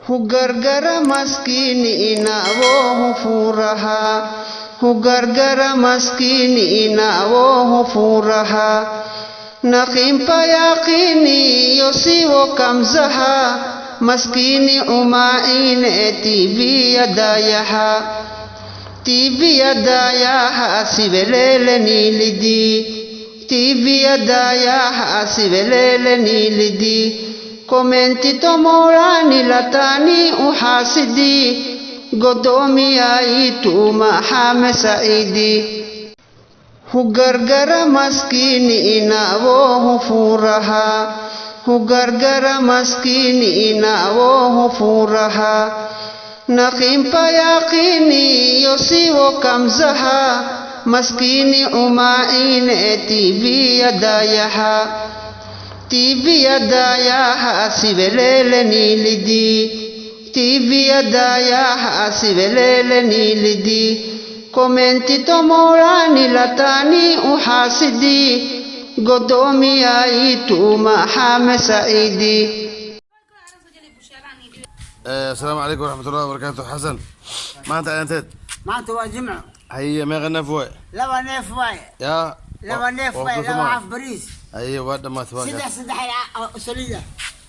Hugargara maskini inawohu furaha, hugargara maskini inawohu furaha, naqimpa yaqini yosiwo kamzaha, maskini umaine TV yadayaha, TV yadayaha sibelele nilidi, TV yadayaha sibelele nilidi, komenti tomorani latani uhasidi, godoomiyaitu maxame saidi. Hugargara maskini inawohu furaha, hugargara maskini inawohu furaha, naqimpa yaqini yosiwo kamzaha, maskini umaine TV yadayaha, TV yadayaha sibelele nilidi, TV yadayaha sibelele nilidi, komenti tomorani latani uhasidi, godoomiyaitu maxame saidi. Asalaamu calaykum waraxmatullahi wabarakaatu. Xasan, maanta ayaanteed? Maanta waa Jimco. Haye, meeqa neef waay? Laba neef waaye. Yaa? Laba neef waaye, laba xaf bariis. Haye, waa dhamaatay, waa saddex kaas. Saddex oo saliida.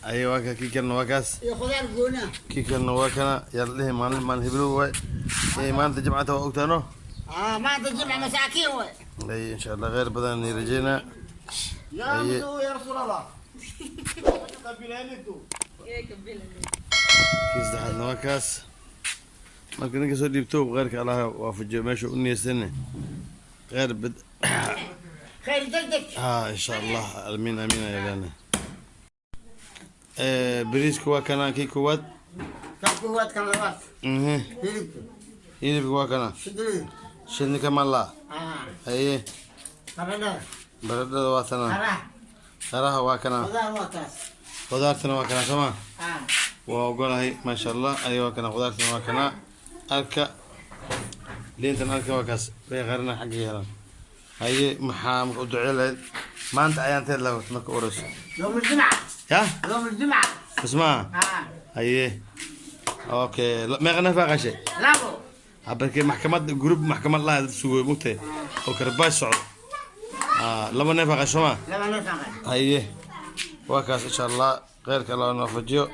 Haye, waa ka kii kalena, waa kaas. Iyo khudaar goona. Kii kalena waa kana. Yaa la dhihi maalin maalin heblow waay. Maanta jimcata waa ogtaano. Ah, maanta Jimco, masaakiin waay. Haye, insha Allah khayr badan ni rajeynaa. Haye. يا رسول الله. Kii saddexaadna waa kaas. Marka ninka soo dhiibto, kheyrka Allah waafajiyo meesha u niyeysane kheyr bad. Khayr degdeg. Ha, insha Allah, amiin amiin ayaa leenahay. Bariiska waa kana, kii koowaad. Kan koowaad, kan labaad. Hilibka. Hilibka waa kana. Shidlida. Shidni kamala. Ah. Haye. Baradhada. Baradhada waa tana. Qaraha. Qaraha waa kana. Khudaar waa taas. Khudaartana waa kana, sooma? Ah. Waa ogolahay, maasha Allah. Ayo, waa kana, khudaartana waa kana. Arka liintan, arka, waa kaas, way qarina xagga yeelan. Haye, maxaa marka u ducee lahayd maanta ayaanteed la marka urayso? يوم الجمعة. Ya. يوم الجمعة. Ismaa. Ah. Haye, okay, meeqa neef baa qashay? Labo. Habarkee maxkamad group maxkamad laha dad sugooy mugtay oo karbaash socdo. Laba neef baa qashay, sooma? Laba neef aan qashay. Haye, waa kaas. Insha Allah kheyrka Allah noo waafajiyo.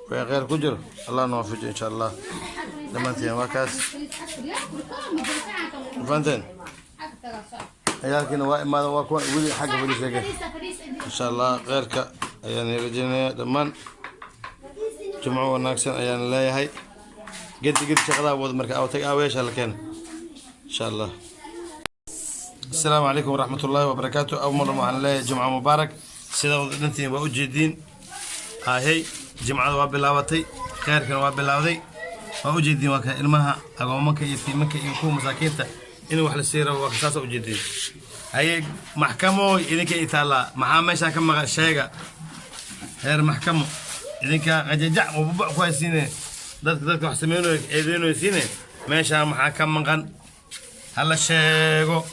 Wixii kheyr ku jiro Allah noo waafajiyo, insha Allah. Dhammaantiin waa kaas, fahanteen? Ciyaalkiina waa imaada, waa kuwa weli xagga fadhi sheege. Insha Allah kheyrka ayaan rajeynaya dhammaan. Jumco wanaagsan ayaan leeyahay. Gedi gedi shaqadaa wada marka aw tag aawayaasha la keena, insha Allah. Asalaamu calaykum waraxmat ullaahi wabarakaatu. Awal waxaan leeyahay jumco mubaarak. Sida wada dhantiin waa ujeediin, ahey, jimcada waa bilaabatay, kheyrkana waa bilaawday, waa ujeediin. Waa ka ilmaha agoomanka iyo tiimanka iyo kuwa masaakiinta in wax la sii rabo, waa saasa ujeediin. Haye, maxkamo idinka i taallaa, maxaa meeshaa ka maqan sheega. Heer maxkamo, idinka qajajac wabubac ku haysiine, dadka wax sameynayo eedeynaysiine, meeshaa maxaa ka maqan hala sheego.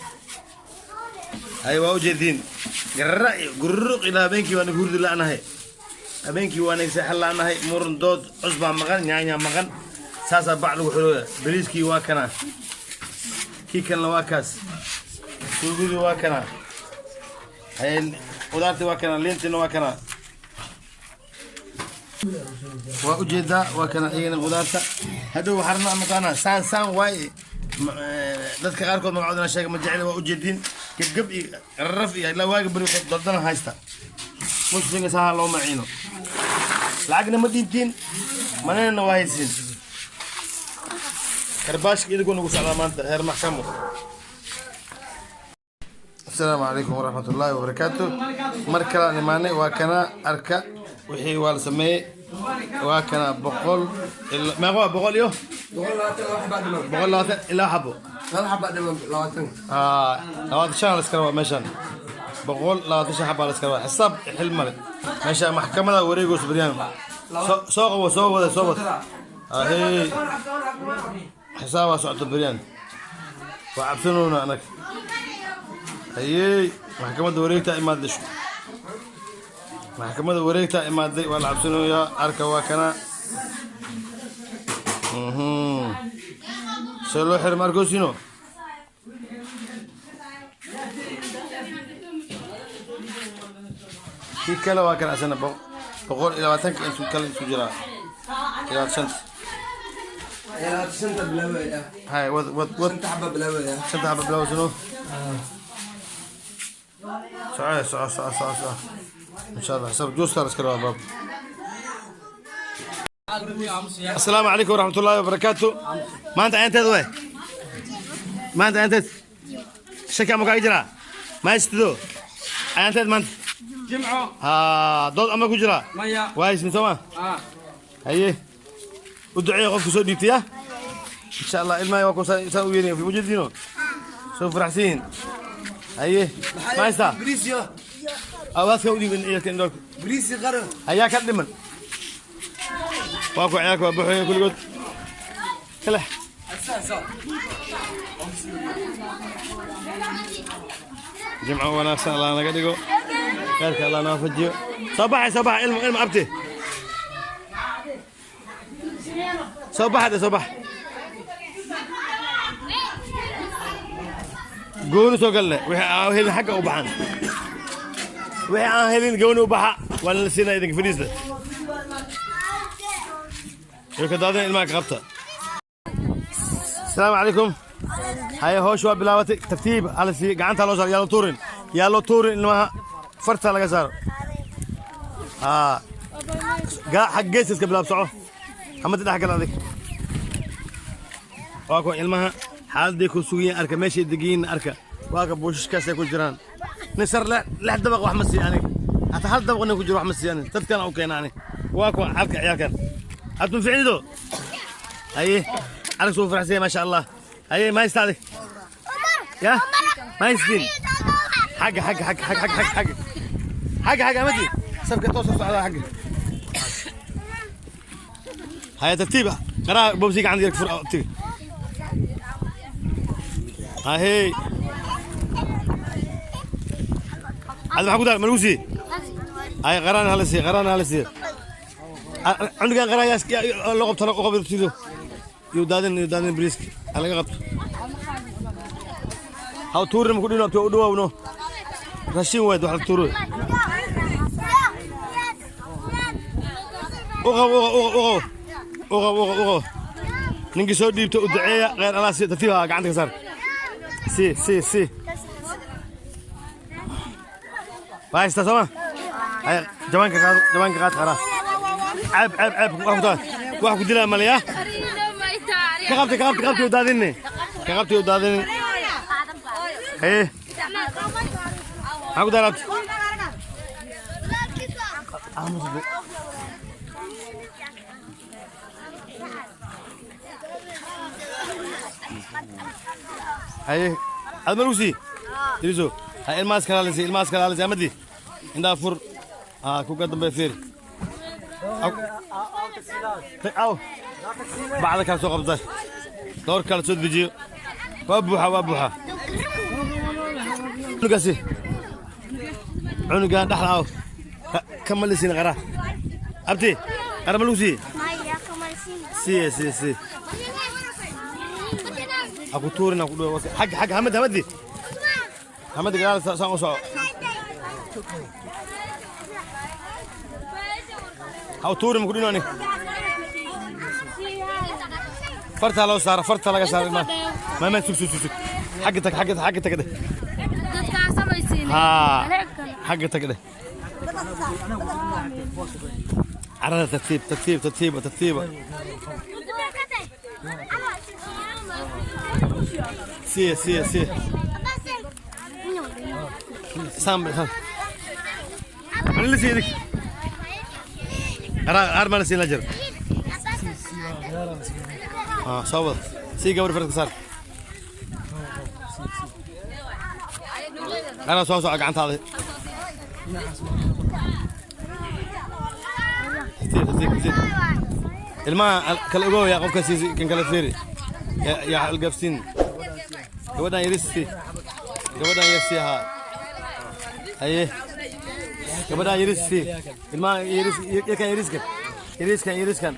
Hay, waa ujeediin, garra iyo gururuq ilaa habeenkii waa naga hurdi la'nahay, habeenkii waa naga seexan la'nahay. Muran dood cus baa maqan, nyaanya maqan, saasaa bac lagu xirooya. Bariiskii waa kana, kii kalena waa kaas, suugadii waa kana. Hay, qudaartii waa kana, liintiina waa kana, waa ujeedaa, waa kana iyagana qudaarta. Hadhow waxaa rabnaa mataqaanaa saan saan waaye. Dadka qaarkood magacoodana sheega ma jecli. Waa ujeediin, gebgeb iyo raraf iyo ilaa waaga beri daldana haysta. Muslimka saha loo maciino, lacagna ma dhiibtiin, manana waa haysiin. Karbaashka idinkuu nagu socdaa maanta, heer maxkamo. Asalaamu calaykum waraxmat ullaahi wabarakaatu. Mar kalaan imaanay, waa kana, arka wixii waa la sameeyey, waa kana. 100 meeqa waa? 100 iyo 120 ilaa xabo. 25 la iska rabaa meeshaan, 125 xabaa la iska rabaa. Xisaab xil male meesha, maxkamada wareegoos baryaan. Soo qabo, soo wada, soo wada. Ahey, xisaabaa socota baryaan, waa cabsanoona anag. Hayey, maxkamadda wareegta imaad dhasho. Maxkamadda wareegtaa imaaday, waa la cabsanayaa. Arka, waa kana. See loo xiray marcosino? Kii kale waa kana asana, 120-ka intuu kale isu jiraa, ilaa shanta. Shanta bilaabaya. Hay, wad wad wad. Shanta xaba bilaabaya. Shanta xaba bilaawsano. Soco, soco, soco, soco, soco. Insha Allah sab juusta la iska rabaa baab. Asalaamu calaykum waraxmat ullaahi wabarakaatu. Maanta aynteed way, maanta aynteed shaki ama kaaga jiraa? Ma haystido aynteed maanta? Jimco. Ha dood ama ku jiraa? Maya. Waa haysin sooma? Ah. Haye, u duceeya qofku soo dhiibtay ya insha Allah. Ilmaha waa ku saa u yeelaya wajadiino soo faraxsan yihiin. Haye, ma haystaa? Bariis yo. Awaadka u dhiibin ciyaalka indhoolka. Bariis qaro. Ayaa ka dhiman? Waa ku ciyaalka waa buuxaya kulligood kale. Jimco wanaagsan Allah naga dhigo, khayrka Allah na waafajiyo. Soo baxay, soo baxa. Ilmo, ilmo, abti, soo baxa de, soo bax. Gooni soo galle. Wixii aan helin xagga u baxan, wixii aan helin gooni u baxa. Waa la siinaya idinka. Fadhiista way ka daadin. Ilmaha ka qabta. Asalaamu calaykum. Haye, hawsha waa bilaabatay. Tartiib hala siiye, gacanta loo saaro. Yaa loo tuurin, yaa loo tuurin ilmaha, farta laga saaro. Haa, gaa xag gees iska bilaab. Soco, hamada dhex gal adig. Waa kuwa ilmaha xaaladay ku sugan yihiin. Arka meeshay degan yihiin, arka waa ka buushashkaasay ku jiraan. Nin sar lix dabaq wax ma siiya aniga, hataa hal dabaq nin ku jiro wax ma siiya aniga. Dadkana u keena aniga. Waa kuwa xalka ciyaalkan hadma ficnido. Haye, arag, soo faraxsan yahay, maasha Allah. Haye, ma haysta adig? Ya ma haystiin? Xagga, xagga, xagga, xagga, xagga, xagga, xagga, xagga. Amadi safka toos u socdaa xagga. Haya, tartiib. Qaraha bobsi gacanta yar fur tiga. Hahey, hada maxaa ku dar? Ma lagu siiyey? Hay, qaraan hala siiye, qaraan hala siiye. Cunugan qaraha yaa loo qabto, u qabto sido. Yuu daadin, yuu daadin. Bariiska ha laga qabto. Ha tuurin, ma ku dhino u dhawaawno. Raashin wayd wax la tuuro. U qabo, u qabo, u qabo, u qabo, u qabo. Ninkii soo dhiibto u duceeya, khayr Allah si. Tartiib ha, gacanta ka saar. Si si si waa haystaa sooma? Hay, jawaanka qaad, jawaanka qaad. Qaraa, ceeb, ceeb, ceeb. Wax ku taa, wax ku dilaa malaya. Ka qabtay, ka qabtay, qabtay, u daadinne. Ka qabtay, u daadinin. Haye, maxaa ku daaraabtay? Aamus de. Haye, aad ma lagu sii diriso? Hay, ilmahaas kala la sii, ilmahaas kala la sii. Amadi, indhaha fur. Haa, kuga dambe fiir. Aw, bacda kala soo qabtay, dhowr kala soo dejiyo. Waa buuxa, waa buuxa. Cunugaasi, cunugan dhexda aw kama lisin qara. Abti, qara ma lagu siiyey? Siye, siye, siye. Ha ku tuurin, ha ku dhuwe. Xagga, xagga. Hamadi, hamadi, hamadi, gadaal saan u soco. Ha u tuurin, ma ku dhino ani. Farta loo saara, farta laga saara ilmaha. Ma sug, sug, sug, sug. Xagga tag, xagga, xagga tag dheh. Haa, xagga tag dheh. Carada tartiib, tartiib, tartiiba, tartiiba. Siye, siye, siye. Saan saan. Mana la siiyey? Qaraa qaar ma la siin la jiro? Ah, soo wad. Sii gabar, farta saar. Qaraa, soo soco gacantaada. Tartiib, tartiib, tartiib. Ilmaha kala ogow yaa qofka siisi kan kala fiiri. Yaa algafsiin. Gabadhan yaris sii, gabadhan yar sii. Haa, haye. Gabadha yaris sii. Ilmaha yaris, yarkan yariska. Yariskan yariskan.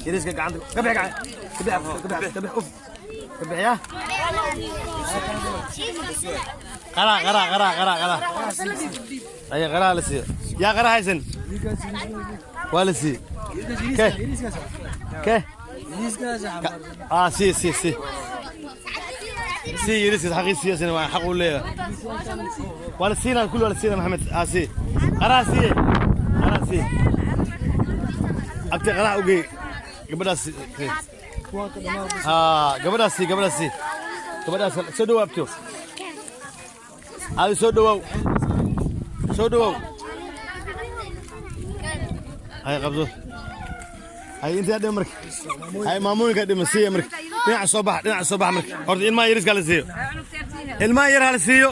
Yariska gacanta. Ka bix gacan. Ka bix, ka bix, ka bix, uf. Ka bix ya. Qara qara qara qara qara. Ay qara la siiyo. Yaa qara haysan? Waa la siiyo. Ke? Ke? Ah, sii sii sii. Sii yariska xaqiisa sii waa xaq u leeyahay. Waa la siinaa kullu waa la siinaa Maxamed. Ah sii. Qara sii. Qara sii. Abti qara u geey. Gabadhaas sii. Ah, gabadhaas sii, gabadhaas sii. Gabadhaas soo dhawaab abtiyo. Adi soo dhawaaw. Soo dhawaaw. Ay qabso. Ay inta dhima marka. Ay maamooyinka dhima siiya marka. Dhinaca soo bax, dhinaca soo bax marka. Horta ilmaha yariska la siiyo. Ilmaha yar ha la siiyo.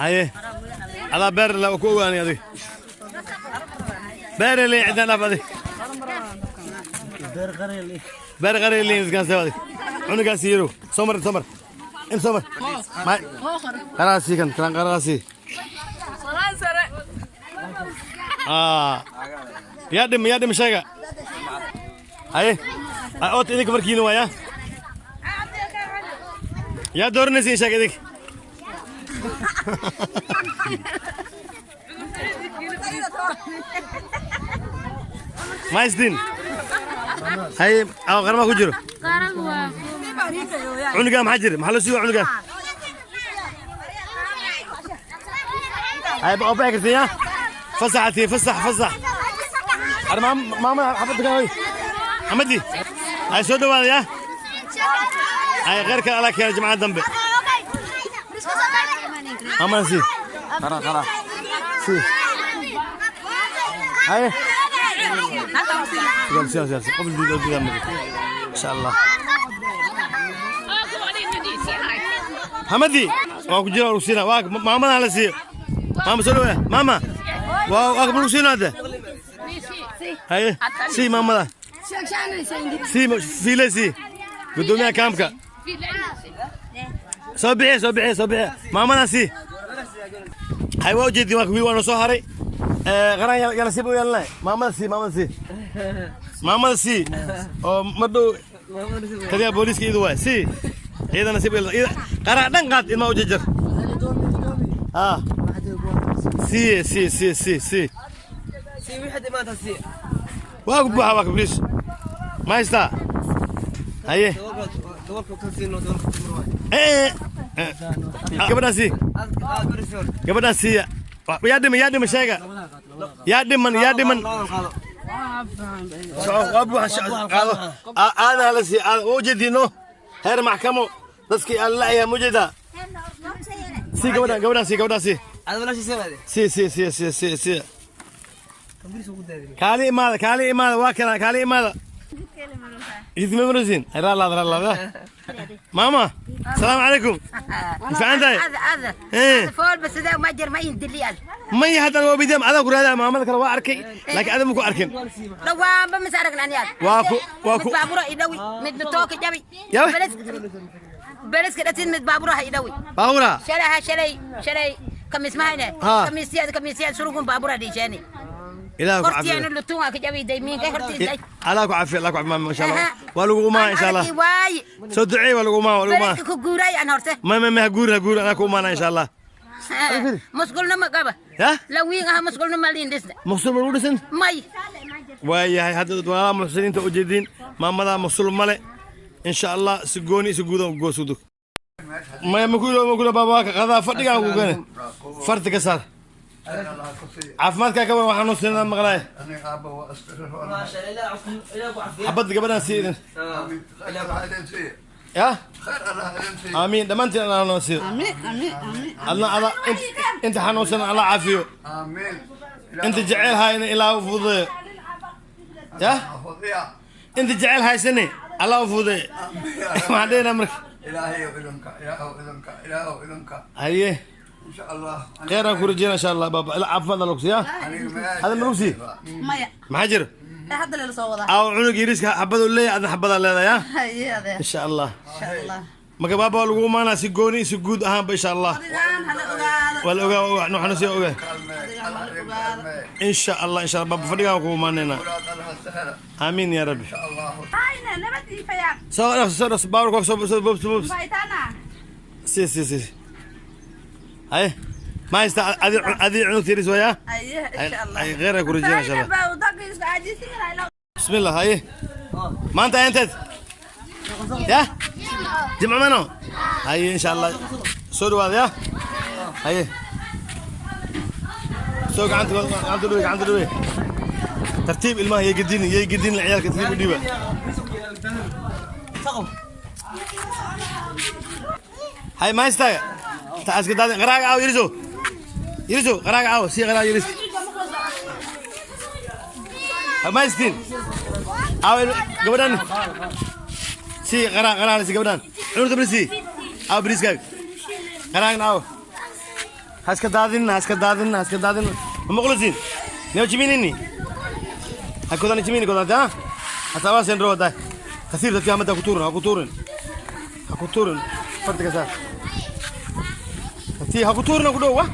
Haye. Adaa beer la ku ogaanay adig. Beer le cidna dhaaf adig. Beer qare le iskaan soo adig. Cunugaas yaro. Soo mar, soo mar. In soo mar. Ma qaraasi kan kan qaraasi. Ah. Yaa dhim, yaa dhim sheega. Haye. Ay oot idinka markiina waaya. Yaa dooranaysiin sheeg idinka. Ma haystiin? Haye, aw qarma ku jiro. Cunugaa maxaa jira? Maxaa loo siiwa cunugaa? Haye, oo bixi kartiin ya? Fasaxatiin, fasax, fasax. Ar maama xabadda kan hoy. Xamadi. Hay soo dhawaada ya. Hay khayrka Allah keena jimcaha dambe. Maamana sii. Qara qara. Sii. Haye. Sii sii sii. Qof diido diido insha Allah. Hamadi waa ku jira lagu siinaa waa maamada la siiyo. Maama soo dhawaada. Maama. Waa waa lagu siinaa hadda. Haye. Sii maamada. Sii fiile sii. Gudoomiyaha kaamka. Soo bixi, soo bixi, soo bixi. Maamada sii. Hay waa ujeedin waa kuwii waa noo soo haray. Qaran yala sii buu yeelanay. Maamada sii, maamada sii. Maamada sii. Oo ma dhow taliyaha booliiska iyadu waay. Sii. Iyadana sii buu yeelanay. Qaran dhan qaad ilmaha u jarjar. Ah. Sii sii sii sii sii. Waa ku buuxa waa ku bariis. Ma haystaa? Haye. Eh, eh. Gabadhaan sii. Gabadhaan siiya. Yaa dhiman, yaa dhiman sheega. Yaa dhiman, yaa dhiman. Soco, waa buuxa qaado. Aadan la siiya, aadan waa ujeediino. Heer maxkamo dadkii aan la ma ujeedaa. Sii gabadhaan, gabadhaan sii, gabadhaan sii. Sii sii sii sii sii sii. Kaali imaada, kaali imaada, waa kana kaali imaada. Idin ma maraysiin? Raalaad, raalaad. Maama, salaamu calaykum. Ma fiican tahay? Eh. Fool bas sidaa ma jir ma indili ad. Maya haddana waa bidam adaan ku raadaya maamada kale waa arkay laakiin adan ma ku arkin. Dhawaanba mis aragna ani ad. Waa ku mid baabura i dhawi, mid mitooka jabi. Yawe? Beleska dhatin mid baabura ha i dhawi. Baawura. Shalay ha shalay shalay kamis mahayne. Ha. Kamisiyad kamisiyad surugun baabura dhiisheeni. Ilaah ku Hortiyaanu caafiyo. Lutunga ka jabi day miinka hortiiday. Allah ku caafiyo, Allah ku caafiyo ma sha Allah. Waa lagu umaa insha Allah. Waay. Soo duceey waa lagu umaa, waa lagu umaa. Beleska ku guuray an horte. Ma ha guurin, ha guurin anaa ku umaana insha Allah. Musqulna ma qaba. Ya? Lawiin aha musqulna ma liin dhisna. Maqsuul ma lagu dhisan? May. Waayahay hadda walaalaha muxsiniinta ujeediin maamada maqsuul male insha Allah si gooni si guudan goosudug. Maya ma ku ilo ma ku ilo baaba waa ka qadaa fadhigaan ku gane. Farti ka saar. Caafimaadkaa ka waran waxaan noo siinaa maqlaay. Xabadda gabadhaan sii idin. Ya? Aamiin dhammaantiin Allah noo siiyo. Adna ada inta xanuunsan Allah caafiyo. Inta jecel hayna ilaa u fududeeyo. Ya? Inta jecel haysane Allah u fududeeyo. Waxaan dhehnaa marka. Haye. Khayr aan ku rajeynaa insha Allah baaba. Ilaa caafimaad Allah ku siiya. Hada ma lagu siiyo? Maya. Maxaa jira? Hadda la soo wadaa. Aw cunug yariiska xabadu leeyahay, adna xabadaa leedahay, ya. Haye adeer. Insha Allah. Insha Allah. Marka baaba waa lagu imaanaa si gooni, si guud ahaanba, insha Allah. Adigaan hala ogaado. Waa la ogaa, waxna sii ogaa. Adigaan hala ogaado. Insha Allah, insha Allah, baaba fadhigaan kugu imaanaynaa. Aamiin yaa rabbi. Hayna nabad ii fayaan. Soo dhaqso, soo dhaqso, baaburka soo soo bobs bobs. Baytana. Si si si haye, ma haysta adi adi cunug yariis wayaa. Haye insha Allah. Ay غير ku rajeyna, insha Allah. Baa udaqiisa ajiisin. بسم الله. هاي ما انت انت يا جمع منو هاي ان شاء الله سو هذا يا هاي سوق عند عند دوي عند دوي ترتيب الماء يقدين يقدين العيال ترتيب ديبه هاي ما يستاهل تعال كده غراق او يرزو يرزو غراق او سي غراق يرز ما يستين او gabadhan si qara qara si gabadhan cunugta brisi aw briska qaraagna aw haska daadin haska daadin haska daadin ma maqlusin neo jiminini ha kodan jimini kodan ta hasawa sen ro da kasiir dadka amada ku tuurin ha ku tuurin ha ku tuurin fartiga saar ti ha ku tuurin ku dhow wa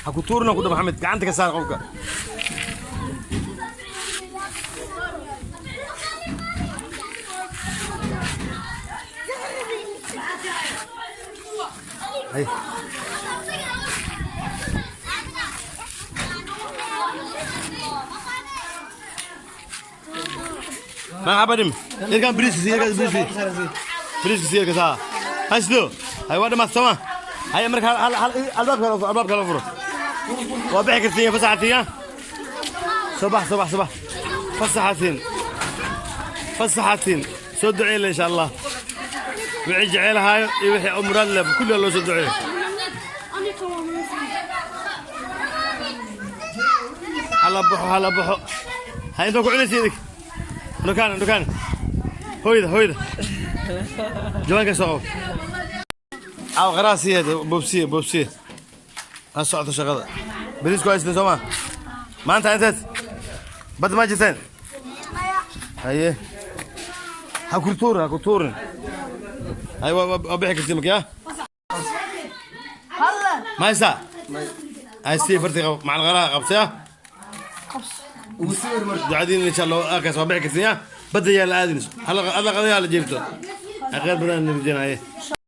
ha ku tuurin ku dhow Maxamed gacanta ka saar qofka. Hay ما عبدم يركان بريس يركان بريس بريس يركان سا هاي هاي واحد ما سما هاي أمريكا هل هل الباب كلا الباب كلا فرو وبيع كثير فسحتين صباح صباح صباح فسحتين فسحتين سد عيل إن شاء الله وعج عيل هاي يوحي أمر الله كل الله سد عيل هلا بحو هلا بحو هاي أنتوا كعلي سيدك دكان دكان هويدا هويدا جوانك سو أو غراسية بوبسية بوبسية هالساعة شغلة بريس كويس لزمان ما أنت أنت بد ما جيتين هاي هاكرتور هاكرتور أيوة أبيعك كتيمك يا هلا ما يسا هاي سي فرتي مع الغراء قبسية دعدين إن شاء الله أكاس أبيعك كتير بدي يا الآدمس هلا هلا قضية على جيبته غير بدنا نرجعنا هاي.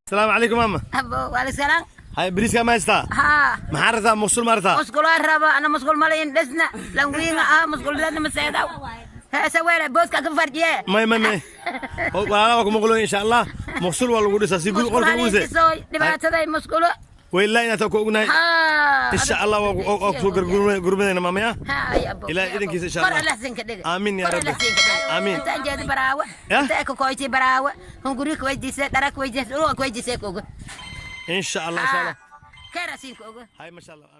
السلام عليكم ماما. أبو وعليكم السلام. هاي بريس ما يستا. ها. محرزة مصول مرتا. مسكول الربا أنا مسكول مالين دسنا لنوين مسكول لنا مسيدا. ها سوينا بوس كم فرجية. ما ما ما. والله أكو مقولون إن شاء الله مصول ولا قدس سيقول قول كوزة. دبعت هذا مسكول. والله إن تكون إن شاء الله وأكو قربنا ماما يا. ها يا أبو. إلى إذن كيس إن شاء الله. قرأ لحسن كده. آمين يا رب. آمين. أنت جد براوة. أنت أكو كويتي براوة. هم قريك ويجي ترك ويجي روح ويجي سيكوج. إن شاء الله إن شاء الله. كراسين كوج. هاي ما شاء الله. آمين.